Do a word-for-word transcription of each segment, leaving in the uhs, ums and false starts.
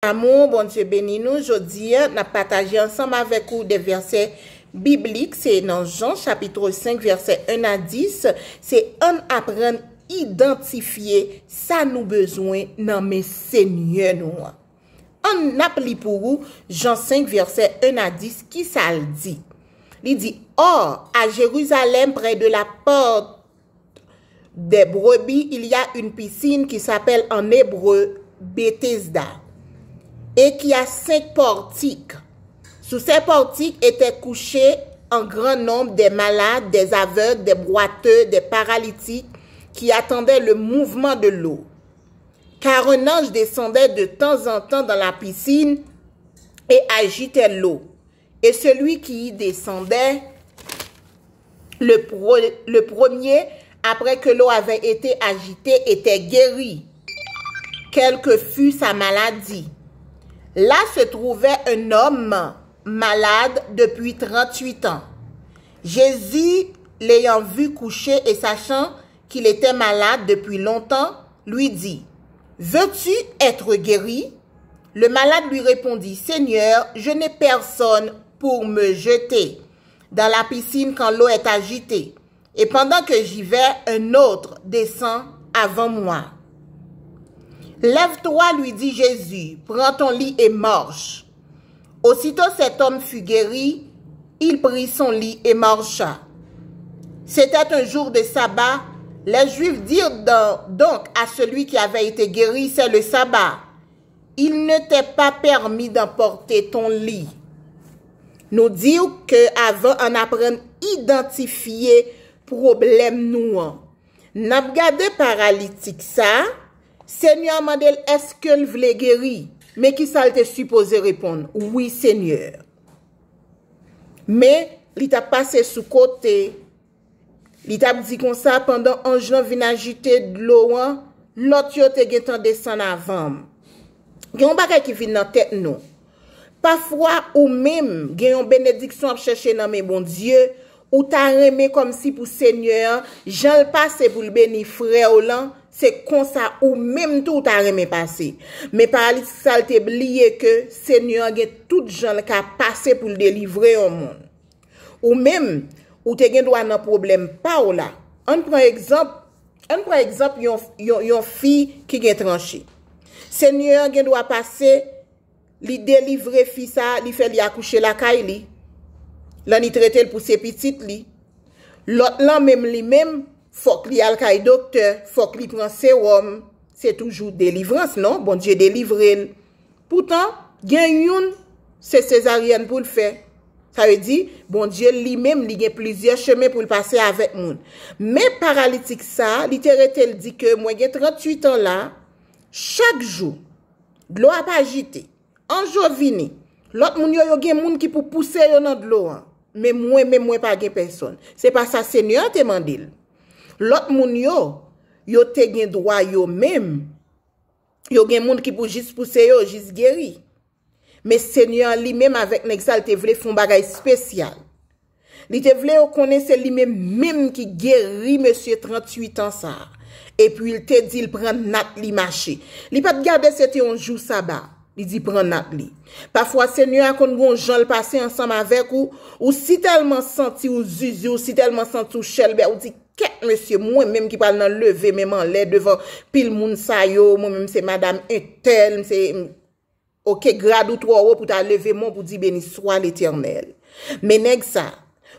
Amou, Bondye beni nou. Jodi a, n ap pataje ansanm avèk ou de vèsè biblik. Se nan Jan, chapit senk, vèsè en a dis. Se ann aprann idantifye sa nou bezwen nan men Senyè nou an. Ann ap li pou ou Jan senk, vèsè en a dis, ki sa l di? Li di, Or, à Jérusalem, près de la porte des brebis, il y a une piscine qui s'appelle en hébreu Bethesda et qui a cinq portiques. Sous ces portiques étaient couchés en grand nombre des malades, des aveugles, des boiteux, des paralytiques, qui attendaient le mouvement de l'eau. Car un ange descendait de temps en temps dans la piscine et agitait l'eau. Et celui qui y descendait, le, pro- le premier, après que l'eau avait été agitée, était guéri, quelle que fût sa maladie. Là se trouvait un homme malade depuis trente-huit ans. Jésus, l'ayant vu couché et sachant qu'il était malade depuis longtemps, lui dit, Veux-tu être guéri? Le malade lui répondit, Seigneur, je n'ai personne pour me jeter dans la piscine quand l'eau est agitée. Et pendant que j'y vais, un autre descend avant moi. Lève-toi, lui dit Jésus, prends ton lit et marche. Aussitôt cet homme fut guéri, il prit son lit et marcha. C'était un jour de sabbat. Les Juifs dirent donc à celui qui avait été guéri, C'est le sabbat. Il ne t'est pas permis d'emporter ton lit. Nou di w ke avan ann aprann idantifye pwoblèm nou an. N ap gade paralitik sa a, Senyè a mande l èske l vle geri. Men ki sa l te sipoze reponn? Wi, Senyè. Men, li t ap pase sou kote. Li t ap di konsa, pandan anj lan vin ajite dlo an, lòt yo te gentan desann avan m. Gen yon bagay ki vin nan tèt nou. Pafwa, ou menm, gen yon benediksyon w ap chèche nan men Bondye, ou ta renmen kòmsi pou Senyè an, jan l pase pou l beni frè w lan, se konsa ou menm tou w ta renmen pase. Men paralitik sa l te bliye ke Senyè an gen tout jan l ka pase pou l delivre yon moun. Ou menm, ou te gen dwa nan pwoblèm pa w la. Ann pran egzanp, ann pran egzanp yon, yon, yon fi ki gen tranche. Senyè an gen dwa pase, li delivre fi sa, li fè li akouche lakay li. Lan li trete l pou se pitit li. Lòt lan menm li menm, fòk li al kay doktè, fòk li pran sewòm. Se toujou delivrans, non? Bondye delivre l. Poutan, gen youn, se sezaryèn pou l fè. Sa vle di, Bondye li menm, li gen plizyè chemen pou l pase avèk moun. Men paralitik sa a, li te rete l di ke mwen gen tranntuit an la, chak jou, dlo ap ajite, anj yo vini. Lòt moun yo, yo gen moun ki pou pouse yo nan dlo an. Men mwen menm, mwen pa gen pèsòn. Se pa sa Senyè an te mande l. Lòt moun yo, yo te gen dwa yo menm. Yo gen moun ki pou jis pouse yo, jis geri. Men Senyè an li menm avèk nèg sa, l te vle fè yon bagay espesyal. Li te vle yo konnen se li menm menm ki geri mesye tranntuit an sa a. Epi l te di l pran nat li mache. Li pa t gade se te yon jou saba. Li di pran nat li. Pafwa Senyè a konn gen yon jan l pase ansanm avèk ou, ou si tèlman santi w zizi, ou si tèlman santi w chèlbè, ou di kèt mesye, mwen menm ki pral nan leve men m anlè devan pil moun sa yo, mwen menm se madanm entèl, m se Oke, grad ou twò wo pou ta leve men w pou di beni swa Letènèl. Men nèg sa,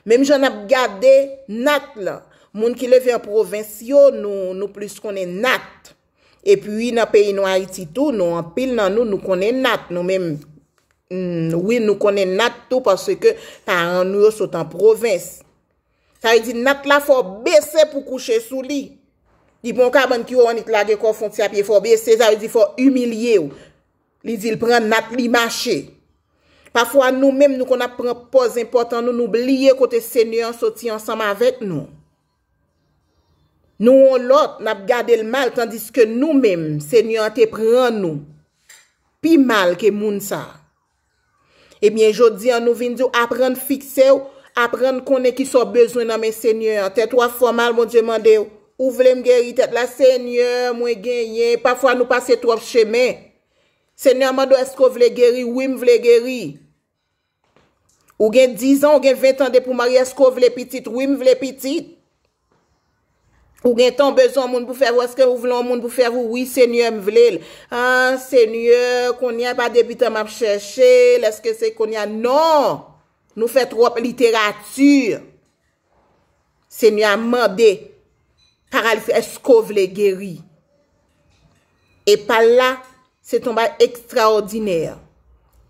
menm jan n ap gade nat lan, moun ki leve an pwovens yo, nou, nou plis konnen nat. Epi nan peyi nou Ayiti tou, nou anpil nan nou, nou konnen nat, nou menm, mm, wi, nou konnen nat tou paske paran nou yo sot an pwovens. Sa vle di nat la fò w bese pou kouche sou li. Li pran yon kabann ki wo annik lage kò w fon ti apye, fò w bese, sa vle di fò w imilye w. Li di l pran nat li mache. Pafwa nou menm nou konn ap pran pòz enpòtan nou, nou bliye kote Senyè an soti ansanm avèk nou. Nou yon lòt, n ap gade l mal, tandiske nou menm, Senyè an te pran nou pi mal ke moun sa a. Ebyen, jodi a nou vin di w aprann fikse w, aprann konnen kisa w bezwen nan men Senyè an. Tèt ou ap fè w mal, Bondye mande w, ou vle m geri tèt la, Senyè, mwen genyen. Pafwa nou pase twòp chemen. Senyè a mande w, èske w vle geri? Wi, m vle geri. Ou gen diz an, ou gen ven an depi w marye, èske w vle pitit? Wi, m vle pitit. Ou gen tan, w bezwen yon moun pou fè vou, èske w vle yon moun pou fè vou? Wi, Senyè, m vle l. Ah, Senyè, kounye a pa depi tan m ap chèche l, èske se kounye a? Non! Nou fè twòp literati. Senyè a mande paralize, èske w vle geri? E pa l la, se tonbay ekstraòdinè.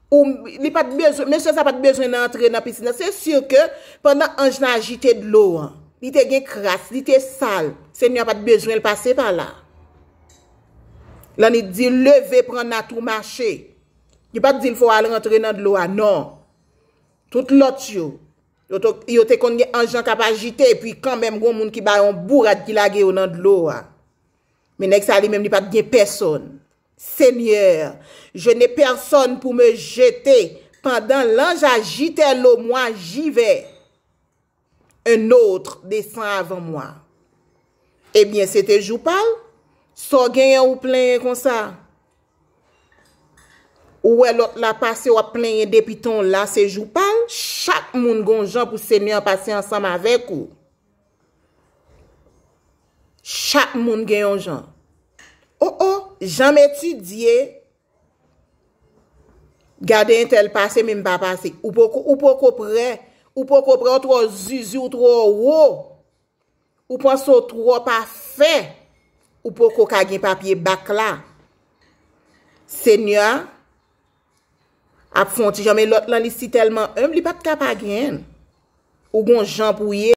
Ou, li pa t bezwen, mesye sa pa t bezwen nan antre nan pisin nan. Se si ke pandan anj lan ajite dlo an, li te gen kras, li te sal, Senyè a pa t bezwen l pase pa la. Lan li di, leve, pran nat ou, mache. Li pa t di l fò w al rantre nan dlo a, non. Tout lòt yo, yo te, yo te konn gen anj lan k ap ajite, epi kanmenm gon moun ki ba yon bourad ki lage yo nan dlo a. Men nèg sa li menm li pa t gen pèsonn. Seigneur, je n'ai personne pour me jeter pendant l'ange agitaire l'eau, moi j'y vais. Un autre descend avant moi. Ebyen, se te jou pa l. Sa w genyen ou plenyen konsa? Ou wè lòt la pase, w ap plenyen depi tan w la, se jou pa l. Chak moun gon jan pou Senyè a pase ansanm avèk ou. Chak moun gen yon jan. O, o, jan m etidye, gade entèl pase, men m pa pase. Ou poko, ou poko prè. Ou poko prè, ou twò zizi, ou twò wo. Ou panse w twò pafè. Ou poko ka gen papye bak la. Senyè a ap fè yon ti jan, men lòt lan, li si tèlman enb, li pa t ka pa genyen l. Ou gon jan pou w ye.